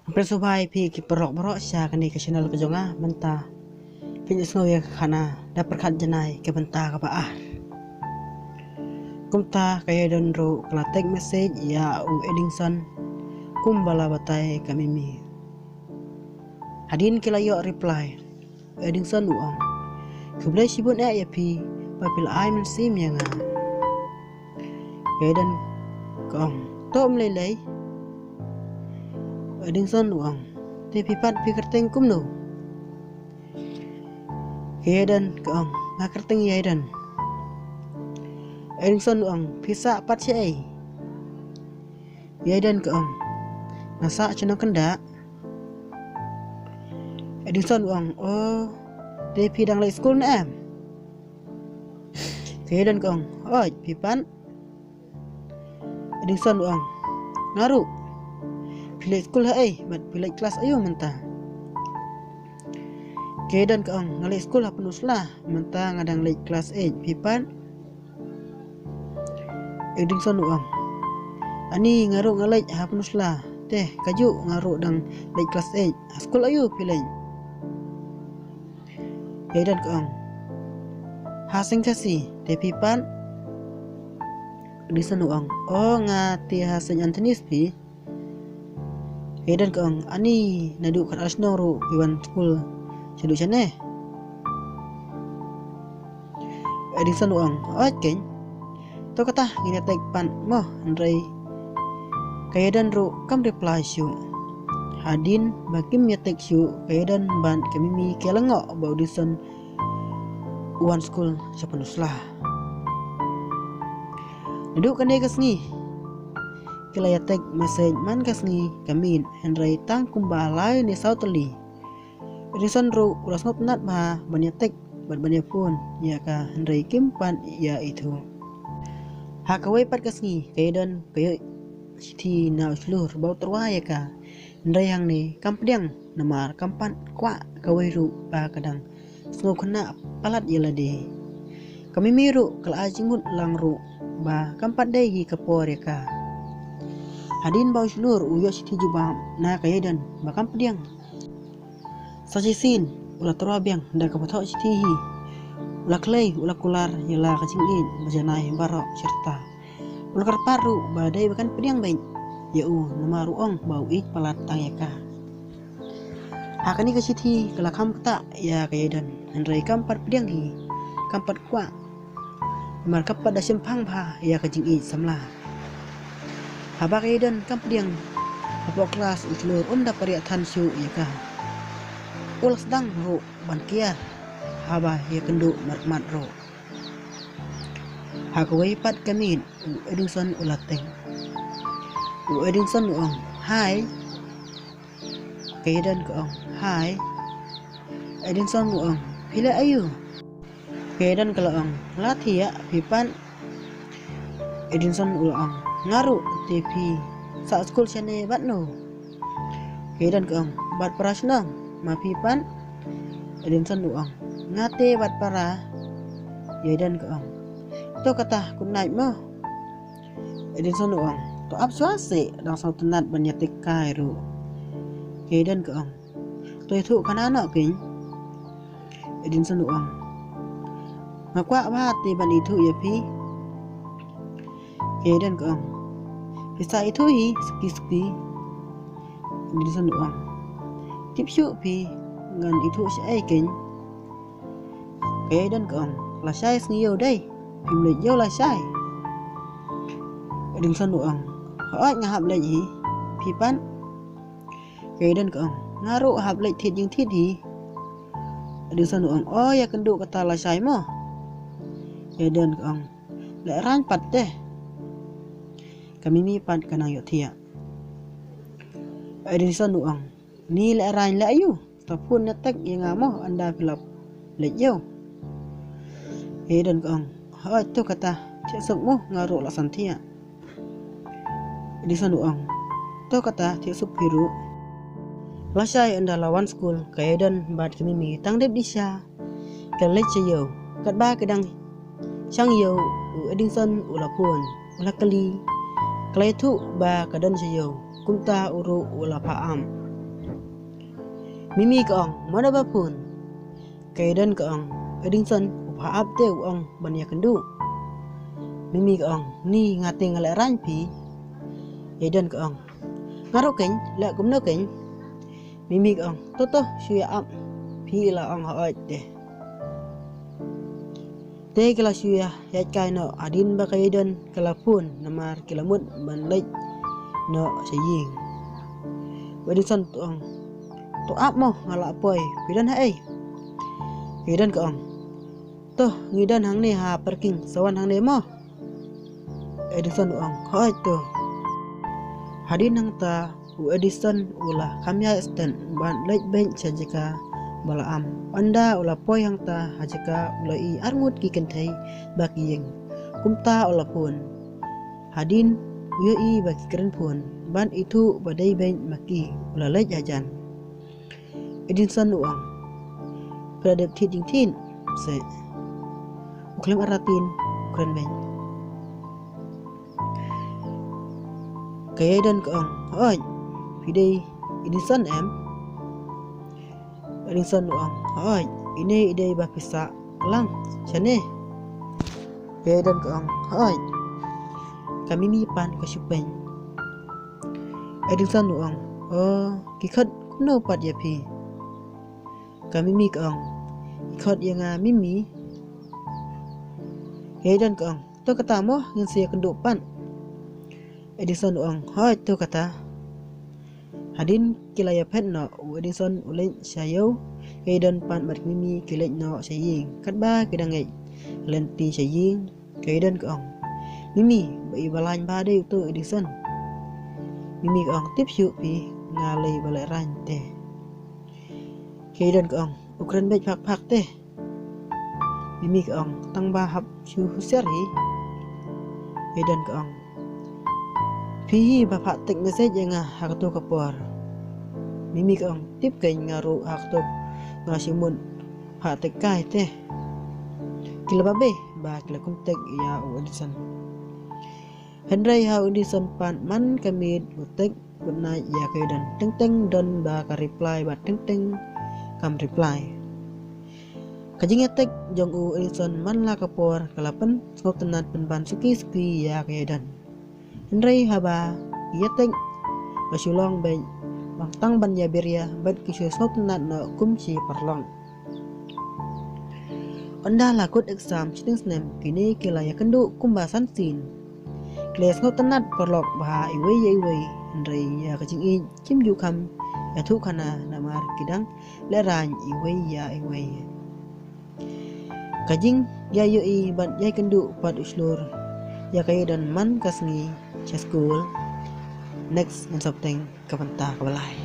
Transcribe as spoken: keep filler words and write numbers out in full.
Pyrshah sngewbha ïa phi ki paralok baroh sha kane ka channel ka jong nga mynta. Phin ïohsngew ïa ka khana da pyrkhat janai ka bynta kaba ar. Kumta ka Eden ruh ka la text message ïa u Edingson kumba la batai ka Mimi. Hadien ki la ïoh reply, u Edingson u ong, "Khublei shibun eh ïa phi ba phi la ai mynsiem ïa nga." Ka Eden ka ong, "To ym lei lei." U Edingson u ong, "Te phi pat phi kyrteng kumno?" Ka Eden ka ong, "Nga kyrteng Eden." U Edingson u ong, "Phi sah pat shaei?" Eden ka ong, "Nga sah sha Nongkyndah." Edingson u ong, "Oh, te phi dang leit skul ne em?" Ka Eden ka ong, "Hooid, phi pat?" Edingson u ong, "Nga ruh." "Phi leit skul haei bad phi leit klas aiu mynta?" Ka Eden ka ong, "Nga leit skul ha Pynursla, mynta nga dang leit klas eight, phi pat?" Edingson u ong, "Ani nga ruh nga leit ha Pynursla, te kajuh nga ruh dang leit klas eight, ha skul aiu phi leit?" Eden ka ong, "Ha Saint Khasi, te phi pat?" Edingson u ong, "Oh, nga te ha Saint Anthony's phi." Eden ka ong, "Ani naduh khatar shnong ruh phi wan skul shaduh shane?" Edingson u ong, "Hooid keiñ. To kata ngin ïa text pat mo, hynrei ka Eden ruh kam reply shuh." Hadien ba kim ïa text shuh, ka Eden bad ka Mimi ki la lyngngoh ba u Edingson u wan skul sha Pynursla. Naduh kane ka sngi ki la ïa text message man ka sngi ka miet, hynrei tang kumba lai ne saw tylli. Edingson ruh u la sngewtynnat bha ban ïa text bad ban ïa phone ïa ka, hynrei kim pat ïa ithuh. Ha kawei pat ka sngi ka Eden ka ïoh shithi na u shlur ba u tyrwa ïa ka, hynrei hangne kam pdiang namar kam pat kwah kawei ruh ba ka dang sngewkhynnah palat ïa lade. Ka Mimi ruh ka la ai jingmut lang ruh ba kam pat dei hi ka por ïa ka. Hadien ba u shlur u ïoh shithi jubab na ka Eden ba kam pdiang, sa shisien u la tyrwa biang da kaba thoh shithi hi. U la khlei, u la kular ïa la ka jingïeit ba janai baroh shirta. U la kyrpad ruh ba dei ba kan pdiang beit ïa u namar u ong ba u ïeit palat tang ïa ka. Ha kane ka shithi ka la kham ktah ïa ka Eden, hynrei kam pat pdiang hi, kam pat kwah. Namar kam pat da shemphang bha ïa ka jingïeit samla. Haba ka Eden kam pdiang, hapoh klas u shlur um da pyrshah than shuh ïa ka. U la sdang ruh ban kiar haba ïakynduh markhmat ruh. Ha kawei pat ka miet u Edingson u la text. U Edingson u ong, "Hi." Ka Eden ka ong, "Hi." Edingson u ong, "Phi leh aiu?" Ka Eden ka la ong, "La thiah, phi pat?" Edingson u la ong, "Nga ruh, te phi sah skul shane bad no?" Ka Eden ka ong, "Bad para shnong, ma phi pat?" Edingson u ong, "Nga te bad para." Eden ka ong, "To kata, good night mo." Edingson u ong, "To ap shuwa seh, dang sngewtynnat ban ïa text kai ruh." Ka Eden ka ong, "To ïathuh khana noh keiñ." Edingson u ong, "Nga kwah bha te ban ithuh ïa phi." Ka Eden ka ong, "Phi sa ithuh hi suki suki." Edingson u ong, "Tip shuh phi, ngan ithuh shaei keiñ." Ka Eden ka ong, "Lashai sngi ïew dei, phim leit ïew lashai." Edingson u ong, "Hooid nga hap leit hi, phi pat?" Ka Eden ka ong, "Nga ruh hap leit thied jingthied hi." Edingson u ong, "O ïakynduh kata lashai mo." Eden ka ong, "Lehraiñ pat te." Ka Mimi pat ka nang ïohthiah. Edingson u ong, "Ni lehraiñ leh aiu? Sa phone ne text ïa nga mo ynda phi la leit ïew." Eden ka ong, "Hooid to kata, thiah suk mo, nga ruh la san thiah." Edingson u ong, "To kata, thiah suk phi ruh." Lashai ynda la wan skul, ka Eden bad ka Mimi tang dep dih sha ka leit sha ïew. Katba ka dang shang ïew, u Edingson u la phone, u la kylli, ka la ïathuh ba ka don sha ïew, kumta u ruh u la phah am. Mimi ka ong, mano ba phone? Ka Eden ka ong, Edison u pha ap te u ong ban ïa kynduh. Mimi ka ong, ni nga te nga leh rang phi. Eden ka ong, nga ruh kein, leh kumno kein? Mimi ka ong, to to, shu ïa ap, phi la ong hooid te. Te ki la shu ïa ïaid kai noh hadien ba ka Eden ka la phone namar ki la mut ban leit noh sha ïing. U Edison u ong, to ap mo, nga la poi, phi don haei? Ka Eden ka ong, to ngi don hangne ha parking, sa wan hangne mo. Edison u ong, hooid to. Hadien nangta u Edison u la kham ïaid stet bad leit beit sha jaka ba la am. Ynda u la poi hangta ha jaka u la ïohi arngut ki kynthei ba ki ïeng. Kumta u la phone. Hadien u ïohi ba ki kren phone bad ithuh ba dei beit ma ki, u la leit hajan. Edison u ong, phi la dep thied jingthied se? U khlem artatien u kren beit. Ka Eden ka ong, hooid, phi dei Edison em? Edison u ong, hooid, ine i dei ba phi sah lang shane? Ka Eden ka ong, hooid, ka Mimi pat ka shu peit. Edison u ong, o, ki khot kumno pat ïa phi? Ka Mimi ka ong, ki khot ïa nga Mimi. Ka Eden ka ong, to kata mo, ngin sa ïa kynduh pat. Edison u ong, hooid to kata. Hadien ki la ïaphet noh, u Edison u leit sha ïew, ka Eden pat bad ka Mimi ki leit noh sha ïing. Katba ki dang ïaid lynti sha ïing, ka Eden ka ong, Mimi, ba i ba lain ba dei uto u Edison? Mimi ka ong, tip shuh phi, nga lei ba leh rang te. Ka Eden ka ong, u kren beit phak phak te. Mimi ka ong, tang ba hap shu husiar hi. Ka Eden ka ong, phi hi ba phah text message ïa nga ha kato ka por. Mimi ka ong, tip kein nga ruh ha kato nga shu mut phah text kai te. Ki la babe ba ki la contact ïa u Edison. Hynrei ha u Edison pat man ka miet u text good night ïa ka Eden, teng teng don ba ka reply bad teng teng kam reply. Ka jingïatext jong u Edison man la ka por ka la pynsngewtynnad pynban suki suki ïa ka Eden. Hynrei haba ïatext la shu long beit ban tang ban ïa biria bad ki shu sngewtynnad noh kum shi paralok. Ynda la kut exam shiteng snem, kine ki la ïakynduh kumba san sien. Ki la sngewtynnad paralok bha iwei ïa iwei, hynrei ïa ka jingïeit kim ju kham ïathuh khana namar ki dang lehraiñ iwei ïa iwei. Ka jingïaïohi bad ïakynduh pat u shlur ïa ka Eden man ka sngi sha skul. Next, ngin sa bteng ka bynta kaba lai.